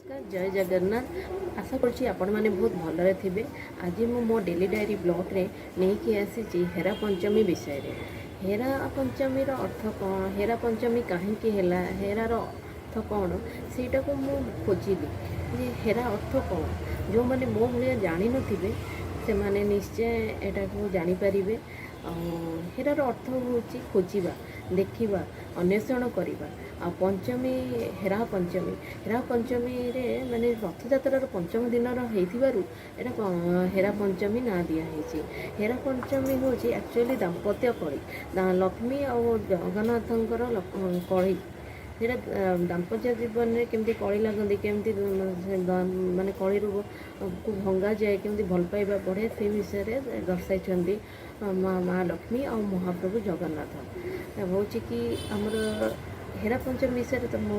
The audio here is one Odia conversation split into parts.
ନମସ୍କାର, ଜୟ ଜଗନ୍ନାଥ। ଆଶା କରୁଛି ଆପଣମାନେ ବହୁତ ଭଲରେ ଥିବେ। ଆଜି ମୁଁ ମୋ ଡେଲି ଡାଏରୀ ବ୍ଲଗ୍ରେ ନେଇକି ଆସିଛି ହେରା ପଞ୍ଚମୀ ବିଷୟରେ। ହେରା ପଞ୍ଚମୀର ଅର୍ଥ କ'ଣ, ହେରା ପଞ୍ଚମୀ କାହିଁକି ହେଲା, ହେରାର ଅର୍ଥ କ'ଣ, ସେଇଟାକୁ ମୁଁ ଖୋଜିଲି ଯେ ହେରା ଅର୍ଥ କ'ଣ। ଯେଉଁମାନେ ମୋ ଭଳିଆ ଜାଣିନଥିବେ, ସେମାନେ ନିଶ୍ଚୟ ଏଟାକୁ ଜାଣିପାରିବେ। ଆଉ ହେରାର ଅର୍ଥ ହେଉଛି ଖୋଜିବା, ଦେଖିବା, ଅନ୍ୱେଷଣ କରିବା। ଆଉ ପଞ୍ଚମୀ, ହେରା ପଞ୍ଚମୀ, ହେରା ପଞ୍ଚମୀରେ ମାନେ ରଥଯାତ୍ରାର ପଞ୍ଚମ ଦିନର ହେଇଥିବାରୁ ଏଇଟା ହେରା ପଞ୍ଚମୀ ନାଁ ଦିଆହେଇଛି। ହେରା ପଞ୍ଚମୀ ହେଉଛି ଆକ୍ଚୁଆଲି ଦାମ୍ପତ୍ୟ କଳି, ଲକ୍ଷ୍ମୀ ଆଉ ଜଗନ୍ନାଥଙ୍କର କଳି। ସେଇଟା ଦାମ୍ପତ୍ୟ ଜୀବନରେ କେମିତି କଳି ଲାଗନ୍ତି, କେମିତି ମାନେ କଳିରୁ କୁ ଭଙ୍ଗାଯାଏ, କେମିତି ଭଲ ପାଇବା ବଢ଼େ, ସେ ବିଷୟରେ ଦର୍ଶାଇଛନ୍ତି ମା ଲକ୍ଷ୍ମୀ ଆଉ ମହାପ୍ରଭୁ ଜଗନ୍ନାଥ। ହେଉଛି କି ଆମର ହେରା ପଞ୍ଚମୀ ବିଷୟରେ ତ ମୁଁ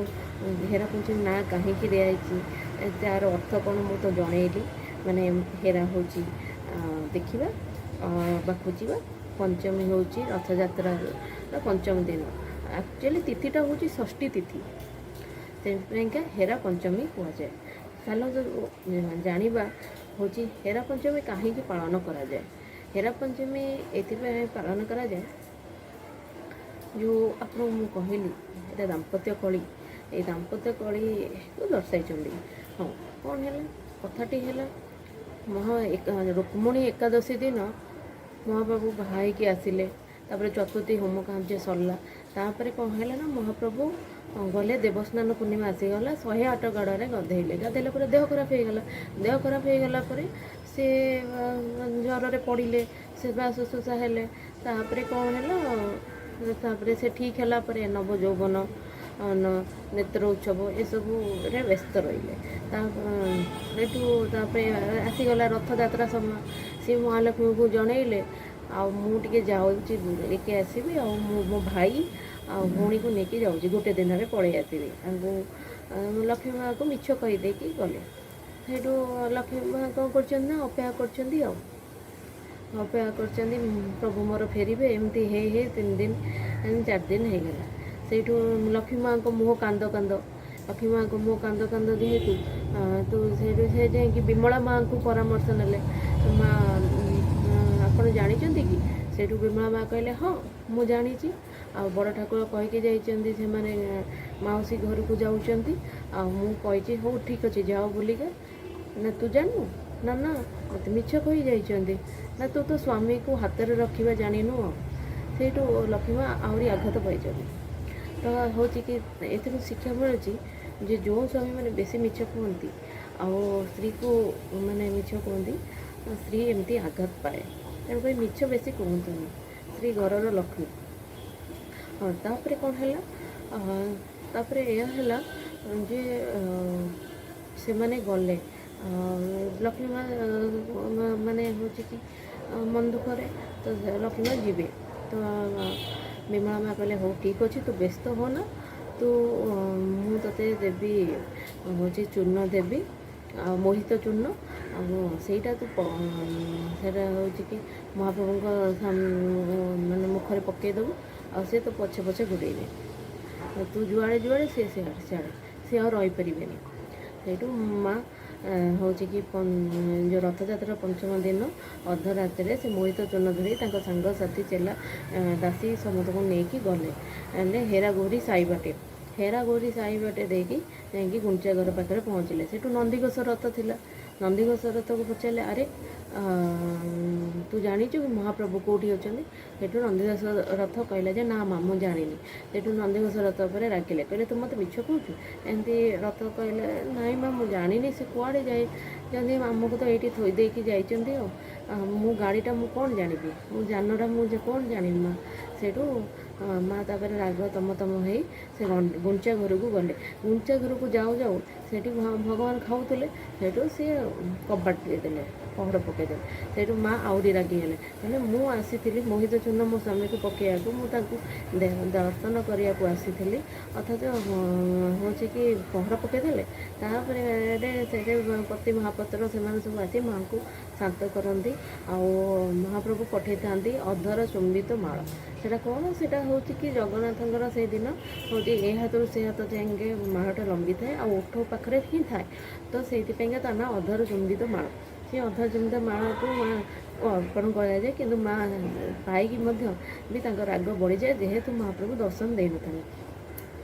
ହେରା ପଞ୍ଚମୀ ନାଁ କାହିଁକି ଦିଆହେଇଛି, ତାର ଅର୍ଥ କ'ଣ, ମୁଁ ତ ଜଣେଇଲି। ମାନେ ହେରା ହେଉଛି ଦେଖିବା ବା ଖୋଜିବା, ପଞ୍ଚମୀ ହେଉଛି ରଥଯାତ୍ରାର ପଞ୍ଚମ ଦିନ। ଆକ୍ଚୁଆଲି ତିଥିଟା ହେଉଛି ଷଷ୍ଠୀ ତିଥି, ସେଥିପାଇଁକା ହେରା ପଞ୍ଚମୀ କୁହାଯାଏ। ଚାଲନ୍ତୁ ଜାଣିବା ହେଉଛି ହେରା ପଞ୍ଚମୀ କାହିଁକି ପାଳନ କରାଯାଏ। ହେରା ପଞ୍ଚମୀ ଏଥିପାଇଁ ପାଳନ କରାଯାଏ, ଯେଉଁ ଆପଣଙ୍କୁ ମୁଁ କହିଲି, ଏଇଟା ଦାମ୍ପତ୍ୟ କଳି। ଏଇ ଦାମ୍ପତ୍ୟ କଳିକୁ ଦର୍ଶାଇଛନ୍ତି। ହଁ, କ'ଣ ହେଲା କଥାଟି ହେଲା, ମହା ରୁକ୍ମଣୀ ଏକାଦଶୀ ଦିନ ମହାପ୍ରଭୁ ବାହା ହେଇକି ଆସିଲେ। ତାପରେ ଚତୁର୍ଥୀ ହୋମ କାର୍ଯ୍ୟ ସରିଲା। ତାପରେ କ'ଣ ହେଲା ନା ମହାପ୍ରଭୁ ଗଲେ, ଦେବସ୍ନାନ ପୂର୍ଣ୍ଣିମା ଆସିଗଲା, 108 ଗଡ଼ରେ ଗାଧେଇଲେ। ଗାଧେଇଲା ପରେ ଦେହ ଖରାପ ହେଇଗଲା। ଦେହ ଖରାପ ହେଇଗଲା ପରେ ସେ ଜ୍ୱରରେ ପଡ଼ିଲେ, ସେବା ଶୁଶ୍ରୂଷା ହେଲେ। ତାପରେ କ'ଣ ହେଲା? ତାପରେ ସେ ଠିକ୍ ହେଲା ପରେ ନବ ଯୌବନ, ନେତ୍ର ଉତ୍ସବ ଏସବୁରେ ବ୍ୟସ୍ତ ରହିଲେ। ତା ଏଠୁ ତାପରେ ଆସିଗଲା ରଥଯାତ୍ରା ସମୟ। ସେ ମହାଲକ୍ଷ୍ମୀଙ୍କୁ ଜଣେଇଲେ, ଆଉ ମୁଁ ଟିକେ ଯାଉଛି ବୁଲିକି ଆସିବି, ଆଉ ମୁଁ ମୋ ଭାଇ ଆଉ ଭଉଣୀକୁ ନେଇକି ଯାଉଛି, ଗୋଟେ ଦିନରେ ପଳେଇ ଆସିବି। ତାଙ୍କୁ ଲକ୍ଷ୍ମୀ ମାଆକୁ ମିଛ କହିଦେଇକି ଗଲେ। ସେଇଠୁ ଲକ୍ଷ୍ମୀ ମା କ'ଣ କରୁଛନ୍ତି ନା ଅପେକ୍ଷା କରିଛନ୍ତି, ଆଉ ଅପେକ୍ଷା କରିଛନ୍ତି, ପ୍ରଭୁ ମୋର ଫେରିବେ। ଏମିତି ହେଇ ହେଇ 3 ଦିନ, ଏମିତି 4 ଦିନ ହେଇଗଲା। ସେଇଠୁ ଲକ୍ଷ୍ମୀ ମାଆଙ୍କ ମୁହଁ କାନ୍ଦ କାନ୍ଦ, ଲକ୍ଷ୍ମୀ ମାଆଙ୍କ ମୁହଁ କାନ୍ଦ କାନ୍ଦ ଯେହେତୁ ତ ସେଇଠୁ ସେ ଯାଇକି ବିମଳା ମାଆଙ୍କୁ ପରାମର୍ଶ ନେଲେ, ମା, ଆପଣ ଜାଣିଛନ୍ତି କି? ସେଇଠୁ ବିମଳା ମା କହିଲେ, ହଁ, ମୁଁ ଜାଣିଛି। ଆଉ ବଡ଼ ଠାକୁର କହିକି ଯାଇଛନ୍ତି, ସେମାନେ ମାଉସୀ ଘରକୁ ଯାଉଛନ୍ତି, ଆଉ ମୁଁ କହିଛି, ହଉ ଠିକ୍ ଅଛି, ଯାଅ ବୁଲିକା। ନା ତୁ ଜାଣିନୁ? ନା ନା, ମୋତେ ମିଛ କହି ଯାଇଛନ୍ତି। ନା ତୁ ତୋ ସ୍ୱାମୀକୁ ହାତରେ ରଖିବା ଜାଣିନୁ। ଆଉ ସେଇଠୁ ଲକ୍ଷ୍ମୀ ମା ଆହୁରି ଆଘାତ ପାଇଛନ୍ତି। ତ ହେଉଛି କି ଏଥିରୁ ଶିକ୍ଷା ମିଳୁଛି ଯେ ଯେଉଁ ସ୍ୱାମୀମାନେ ବେଶୀ ମିଛ କୁହନ୍ତି ଆଉ ସ୍ତ୍ରୀକୁ ମାନେ ମିଛ କୁହନ୍ତି, ସ୍ତ୍ରୀ ଏମିତି ଆଘାତ ପାଏ। ତେଣୁକରି ମିଛ ବେଶୀ କୁହନ୍ତୁନି। ସ୍ତ୍ରୀ ଘରର ଲକ୍ଷ୍ମୀ। ହଁ, ତାପରେ କ'ଣ ହେଲା? ତାପରେ ଏହା ହେଲା ଯେ ସେମାନେ ଗଲେ, ଲକ୍ଷ୍ମୀ ମା ମାନେ ହେଉଛି କି ମନ ଦୁଃଖରେ ତ ଲକ୍ଷ୍ମୀ ମା ଯିବେ। ତ ବିମଳା ମା କହିଲେ, ହଉ ଠିକ୍ ଅଛି, ତୁ ବ୍ୟସ୍ତ ହୋ ନା, ତୁ ମୁଁ ତୋତେ ଦେବି, ହେଉଛି ଚୂର୍ଣ୍ଣ ଦେବି, ଆଉ ମୋହିତ ଚୂର୍ଣ୍ଣ, ଆଉ ସେଇଟା ତୁ ସେଇଟା ହେଉଛି କି ମହାପ୍ରଭୁଙ୍କ ମାନେ ମୁଖରେ ପକାଇ ଦେବୁ, ଆଉ ସେ ତୋ ପଛେ ପଛେ ଗୋଡ଼େଇବେ। ତୁ ଯୁଆଡ଼େ ଯୁଆଡ଼େ, ସେ ସିଆଡ଼େ ସିଆଡ଼େ, ସେ ଆଉ ରହିପାରିବେନି। ସେଇଠୁ ମା ହେଉଛି କି ଯେଉଁ ରଥଯାତ୍ରା ପଞ୍ଚମ ଦିନ ଅର୍ଦ୍ଧରାତ୍ରିରେ ସେ ମୋହିତ ଚୂର୍ଣ୍ଣ ଧରି ତାଙ୍କ ସାଙ୍ଗସାଥି, ଚେଲା, ଦାସୀ ସମସ୍ତଙ୍କୁ ନେଇକି ଗଲେ ହେଲେ ହେରା ଗୌରୀ ସାଇ ବାଟେ। ହେରା ଗୌରୀ ସାଇ ବାଟେ ଦେଇକି ଯାଇକି ଗୁଣ୍ଡିଚା ଘର ପାଖରେ ପହଞ୍ଚିଲେ। ସେଠୁ ନନ୍ଦିଘୋଷ ରଥ ଥିଲା। ନନ୍ଦିଘୋଷ ରଥକୁ ପଚାରିଲେ, ଆରେ, ତୁ ଜାଣିଛୁ କି ମହାପ୍ରଭୁ କେଉଁଠି ଅଛନ୍ତି? ସେଠୁ ନନ୍ଦିଘୋଷ ରଥ କହିଲା ଯେ ନା ମା, ମୁଁ ଜାଣିନି। ସେଠୁ ନନ୍ଦିଘୋଷ ରଥ ଉପରେ ରାଗିଲେ, କହିଲେ, ତୁ ମୋତେ ମିଛ କହୁଛୁ? ଏମିତି ରଥ କହିଲେ, ନାଇଁ ମା, ମୁଁ ଜାଣିନି, ସେ କୁଆଡ଼େ ଯାଇଛନ୍ତି, ଆମକୁ ତ ଏଇଠି ଥୋଇ ଦେଇକି ଯାଇଛନ୍ତି, ଆଉ ମୁଁ ଗାଡ଼ିଟା ମୁଁ କ'ଣ ଜାଣିବି, ମୁଁ ଯାନଟା ମୁଁ ଯେ କ'ଣ ଜାଣିବି ମା? ସେଇଠୁ ମା ତାପରେ ରାଗ ତମ ତମ ହେଇ ସେ ଗୁଣ୍ଡିଚା ଘରକୁ ଗଲେ। ଗୁଣ୍ଡିଚା ଘରକୁ ଯାଉ ଯାଉ ସେଠି ଭଗବାନ ଖାଉଥିଲେ। ସେଇଠୁ ସିଏ କବାଟ ଦେଇଦେଲେ। ପହଡ଼ ପକାଇଦେଲେ। ସେଇଠୁ ମା ଆହୁରି ରାଗିଗଲେ। କହିଲେ, ମୁଁ ଆସିଥିଲି ମୋହିତ ଚୂର୍ଣ୍ଣ ମୋ ସ୍ୱାମୀକୁ ପକାଇବାକୁ, ମୁଁ ତାଙ୍କୁ ଦର୍ଶନ କରିବାକୁ ଆସିଥିଲି, ଅଥଚ ହେଉଛି କି ପହଡ଼ ପକାଇଦେଲେ। ତାପରେ ସେଇଠି ପତି ମହାପାତ୍ର ସେମାନେ ସବୁ ଆସି ମାଆଙ୍କୁ ଶାନ୍ତ କରନ୍ତି ଆଉ ମହାପ୍ରଭୁ ପଠେଇଥାନ୍ତି ଅଧର ଚୁମ୍ବିତ ମାଳ। ସେଇଟା କ'ଣ? ସେଇଟା ହେଉଛି କି ଜଗନ୍ନାଥଙ୍କର ସେଇଦିନ ହେଉଛି ଏ ହାତରୁ ସେ ହାତ ଯାଏଁକେ ମାଳଟା ଲମ୍ବିଥାଏ ଆଉ ଓଠ ପାଖରେ ହିଁ ଥାଏ। ତ ସେଇଥିପାଇଁକା ତା ନାଁ ଅଧର ଚୁମ୍ବିତ ମାଳ। ସେ ଅଧର ଚୁମ୍ବିତ ମାଳକୁ ମା ଅର୍ପଣ କରାଯାଏ। କିନ୍ତୁ ମା ପାଇକି ମଧ୍ୟ ବି ତାଙ୍କ ରାଗ ବଢ଼ିଯାଏ, ଯେହେତୁ ମହାପ୍ରଭୁ ଦର୍ଶନ ଦେଇନଥାନ୍ତି।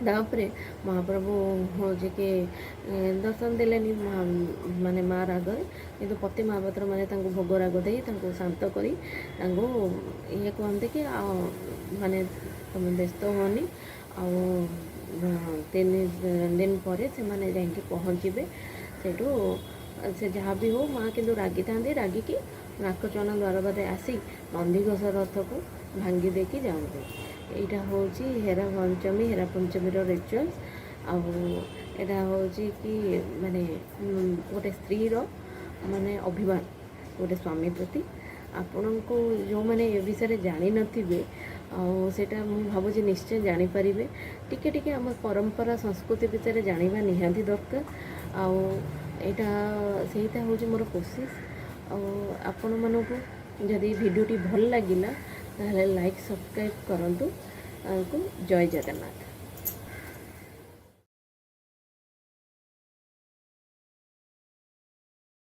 ତାପରେ ମହାପ୍ରଭୁ ହେଉଛି କି ଦର୍ଶନ ଦେଲେନି, ମାନେ ମା ରାଗରେ। କିନ୍ତୁ ପତି ମହାପାତ୍ର ମାନେ ତାଙ୍କୁ ଭୋଗ ରାଗ ଦେଇ ତାଙ୍କୁ ଶାନ୍ତ କରି ତାଙ୍କୁ ଇଏ କୁହନ୍ତି କି ଆଉ ମାନେ ତୁମେ ବ୍ୟସ୍ତ ହୁଅନି, ଆଉ 3 ଦିନ ପରେ ସେମାନେ ଯାଇକି ପହଞ୍ଚିବେ। ସେଇଠୁ ସେ ଯାହା ବି ହଉ, ମା କିନ୍ତୁ ରାଗିଥାନ୍ତି। ରାଗିକି ନାକଚଣା ଦ୍ୱାର ବାଟେ ଆସି ନନ୍ଦିଘୋଷ ରଥକୁ ଭାଙ୍ଗି ଦେଇକି ଯାଆନ୍ତି। ଏଇଟା ହେଉଛି ହେରା ପଞ୍ଚମୀ, ହେରା ପଞ୍ଚମୀର ରିଚୁଆଲ୍ସ। ଆଉ ଏଇଟା ହେଉଛି କି ମାନେ ଗୋଟେ ସ୍ତ୍ରୀର ମାନେ ଅଭିମାନ ଗୋଟେ ସ୍ୱାମୀ ପ୍ରତି। ଆପଣଙ୍କୁ ଯେଉଁମାନେ ଏ ବିଷୟରେ ଜାଣିନଥିବେ, ଆଉ ସେଇଟା ମୁଁ ଭାବୁଛି ନିଶ୍ଚୟ ଜାଣିପାରିବେ। ଟିକେ ଟିକେ ଆମ ପରମ୍ପରା ସଂସ୍କୃତି ବିଷୟରେ ଜାଣିବା ନିହାତି ଦରକାର। ଆଉ ଏଇଟା ସେଇଟା ହେଉଛି ମୋର କୋସିସ୍। ଆଉ ଆପଣମାନଙ୍କୁ ଯଦି ଭିଡ଼ିଓଟି ଭଲ ଲାଗିଲା, ତାହେଲେ ଲାଇକ୍, ସବସ୍କ୍ରାଇବ୍ କରନ୍ତୁ। ଆଉ ଜୟ ଜଗନ୍ନାଥ।